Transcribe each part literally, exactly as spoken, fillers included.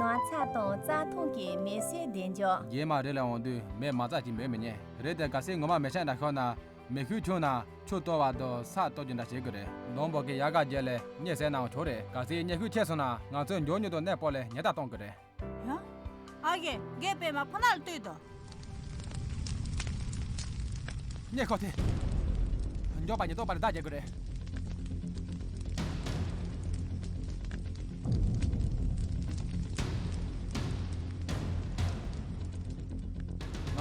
ནོར་ཚ་དང་རྩྭ་ཐང་གི་མེ་སྲེག་བདེ་འཇགས། རྗེས་མ་རི་ལ་འོང་དུས་མེ་མ་བཙའ་ཅིག་མེད་མི་ཉན། རི་དེ་གལ་སྲིད་ངོ་མ་མེ་ཤིང་འདྲ་ཤོར་ན། མེ་ཤུགས་ཆུང་ན་ཆུ་གཏོར་བ་དང་ས་གཏོར་རྒྱུ་འདྲ་བྱེད་དགོས་རེད། ལྡོང་པོ་གི་ཡལ་ག་བརྒྱབ་ལས་གཉིད་སད་ནའང་ཆོག་རེད། གལ་སྲིད་གཉིད་ཤུགས་ཆེ་སོང་ན་ང་ཚོས་མགྱོགས་མྱུར་དུ་གནས་སྤོ་ལས་ཉེན་བརྡ་གཏོང་དགོས་རེད། ཡ། ཨ་ཀེ། རྒན་པད་མ་ཁོ་ན་ལ་ལྟོས་དང་། གཉིད་ཁུག་སྟེ། མགྱོགས་པ་ཉེན་རྟོག་པ་ལ་བརྡ་རྒྱག་དགོས་རེད།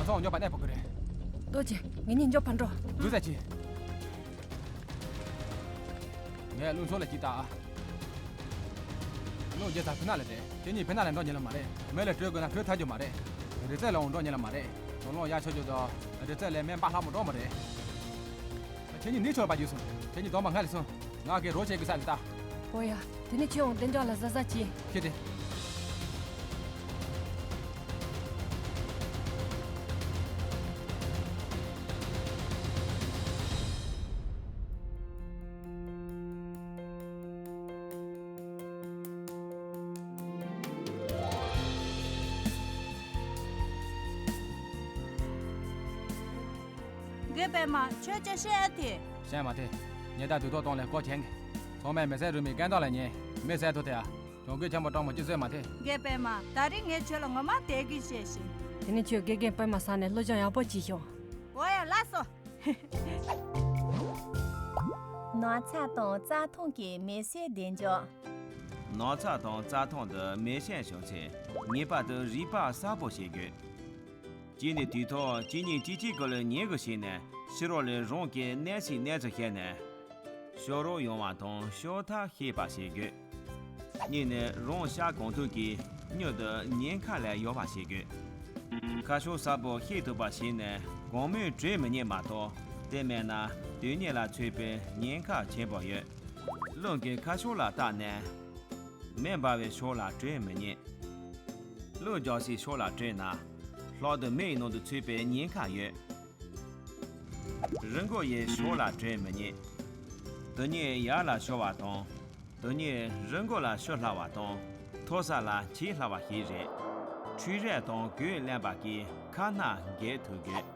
ང་ཚོ་མགྱོགས་པ་གནས་སྤོ་དགོས་རེད། ལྟོས་ཅི། ངེད་གཉིས་མགྱོགས་པར་འགྲོ། འདུག་ཟེར་གྱིས། ངས་རླུང་འཚུབ་ལ་ཅིག་ལྟ་ཨ། རླུང་རྒྱག་ས་ཕི་ན་ལ་རེད། ཁྱེད་གཉིས་ཕི་ན་ལ་འགྲོ་ཉན་ལ་མ་རེད། མེ་ལ་བྲོས་དགོས་ན་བྲོས་ཐར་རྒྱུ་མ་རེད། རི་རྩེ་ལ་འོང་འགྲོ་ཉན་ལ་མ་རེད། དོ་སྣང་ཡག་ཆོག་རྒྱུ་དང་། རི་རྩེ་ལ་མེ་འབར་ལྷག་མོ་འགྲོ་མ་རེད། ཁྱེད་གཉིས་ནི་ཆོར་པ་རྒྱུགས་སོང་། ཁྱེད་གཉིས་གདོང་པ་སྔ་ལ་སོང་། ང་གི་རོགས་བྱེད་དགོས་ས་ལ་ལྟ། ཨོ་ཡ། དེ་ནི་ཁྱོད་འོང་བདེ་འཇགས་ལ་གཟབ་གཟབ་གྱིས། ཁྱེད་དེ། རྒན་པད་མ་ཁྱོད་ཅི་བཤད་ཨ་དེ། བཤད་མ་དེ། ཉེ་ད་དུས་ཐོག་གཏོང་ལས་སྐོར་ཆེན་གི། ཚང་མས་མེ་སྲེག་རུ་མའི་སྐད་གྲགས་ལ་ཉན། མེ་སྲེག་ཐུབ་དེ་ཨ། གྱོང་གུད་ཆེན་པོ་སྤྲང་མོ་ཅི་བཟོས་མ་དེ། རྒན་པད་མ་ད་རེས་ངས་ཁྱོད་ལ་ངོ་མ་དད་གི་བཤད་ཤིང་། དེ་ནི་ཁྱོད་དགེ་རྒན་པད་མ་ས་ནས་སློབ་སྦྱོང་ཡག་པོ་བྱས་ཤོག་ཨོ་ཡ་ལགས་སོ། ནོར་ཚ་དང་རྩྭ་ཐང་གི་མེ་སྲེག་བདེ་འཇགས། ནོར་ཚ་དང་རྩྭ་ཐང་དུ་མེ་ཤིང་བྱུང་ཚེ་ངེས་པར་དུ་རིག་པ་གསལ་པོ་བྱེད་དགོས། གཅིག་ནས་དུས་ཐོག་གཅིག་གཉིས་གཅིག་གཅིག་གི་ལ་ཉན་དགོས་ཤིང་ནས་ཕྱི་རོལ་ལས་རང་གི་གནས་ཚུལ་གནས་ཚུལ་བཤད་ནས། ཤོག་རོགས་ཡོང་བ་དང་ཤོག་ཐབས་ཤེས་པ་བྱེད་དགོས། གཉིས་ནས་རང་ཤ་གང་ཐུབ་ཀྱིས་མྱུར་དུ་ཉེན་ཁ་ལས་ཡོལ་བ་བྱེད་དགོས། ཁ་ཕྱོགས་གསལ་པོ་ཤེས་ཐུབ་པ་བྱས་ནས་གང་མོས་བྲོས་མི་ཉན་མ་གཏོགས་དེ་མེད་ན་དུས་ཉེན་ལ་ཚུད་པའི་ཉེན་ཁ་ཆེན་པོ་ཡོད། རླུང་གི་ཁ་ཕྱོགས་ལ་བལྟས་ནས་མེ་འབར་བའི་ཕྱོགས་ལ་བྲོས་མི་ཉན། རླུང་རྒྱག་སའི་ཕྱོགས་ལ་བྲོས་ན་ལྷག་ཏུ་མེ་ཡི་ནང་དུ་ཚུད་པའི་ཉེན་ཁ་ཡོད། རི་མགོ་ཡི་ཕྱོགས་ལ་བྲོས་མི་ཉན། དེ་ཉིད་ཡར་ལ་ཤོར་བ་དང་། དེ་ཉིད་རི་མགོ་ལ་ཤོར་སླ་བ་དང་མཐོ་ས་ལ་ཆས་སླ་བ་ཞིག་རེད། འཕྲུལ་རས་དང་གོས་ལེན་པ་གིས་ཁ་སྣ་འགེབས་ཐུབ་དགོས།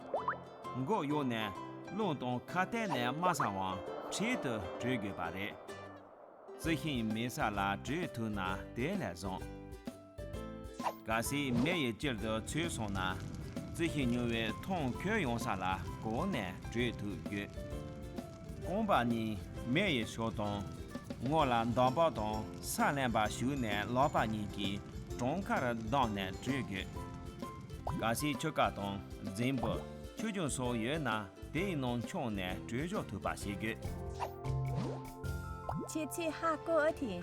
མགོ་གཡོགས་ནས་རླུང་དང་ཁ་གཏད་ནས་དམའ་ས་བར་འཕྲལ་དུ་བྲོས་དགོས་པ་རེད། རྩི་ཤིང་མེད་ས་ལ་བྲོས་ཐུབ་ན་དེ་ལས་བཟང་། གལ་སྲིད་མེ་ཡི་དཀྱིལ་དུ་ཚུད་སོང་ན། རྩི་ཤིང་ཉུང་བས་མཐོང་འཁྱོལ་ཡོང་ས་ལ་གོང་ནས་བྲོས་ཐུབ་དགོས། རྐང་པ་གཉིས་མེ་ཡི་ཕྱོགས་དང་། སྔོན་ལ་འདམ་བག་དང་ས་རླན་པ་ཞུགས་ནས་ལག་པ་གཉིས་ཀྱིས་གྲངས་ཀར་བསྡམས་ནས་བྲོས་དགོས། གལ་སྲིད་ཆུ་རྐ་དང་རྫིང་བུ། ཆུ་རྒྱུན་སོགས་ཡོད་ན་དེའི་ནང་མཆོངས་ནས་བྲོས་བཞག་ཐུབ་པ་བྱེད་དགོས། ཁྱེད་ཚོས་ཧ་གོ་ཨ་ཐི།